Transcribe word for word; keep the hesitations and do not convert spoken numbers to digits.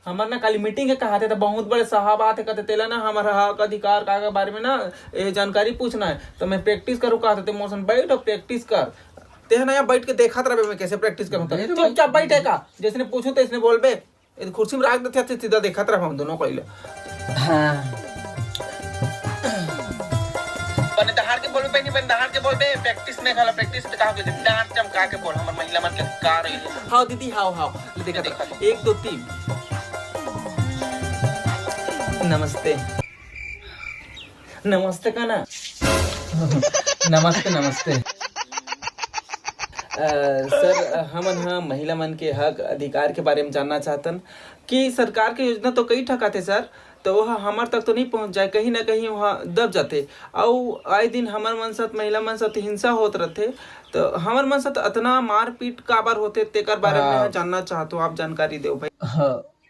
हमर ना काली मीटिंग हे कहाथे, त बहुत बड़े साहब आथे, कहते तेला ना हमर हक अधिकार का के बारे में ना ए जानकारी पूछना है। तो मैं प्रैक्टिस करूँ कहाथे, ते मोर संग बैठ और प्रैक्टिस कर। ते ह ना यहाँ बैठ के देखत रहबे मैं कैसे प्रैक्टिस करूँ। त चुपचाप बैठे का, जैसने पूछू तैसने बोलबे। ए कुर्सी में राख देथे, सीधा देखत रहबे हम दोनों कोई ले। हाँ। बने दहाड़ के बोलबे, बहनी, बने दहाड़ के बोलबे। प्रैक्टिस में घला, प्रैक्टिस में कहा के डांट चमका के बोल, हमर महिला मन के का रही है। हाँ दीदी, हाँ, हाँ, ले देखत रह। एक, दो, तीन। नमस्ते। नमस्ते का ना? नमस्ते, नमस्ते। अ, सर, हमन ह महिला मन के हक अधिकार के बारे में जानना चाहतन कि सरकार के योजना तो कई ठक आथे सर, तो वह हमर तक तो नहीं पहुंच जाए, कहीं ना कहीं वहाँ दब जाथे। अउ आए दिन हमर मन साथ, महिला मन साथ हिंसा होत रहथे, तो हमर मन साथ अतना मारपीट काबर होथे, तेकर बारे में हाँ। जानना चाहत हूँ, आप जानकारी देव भाई। हाँ।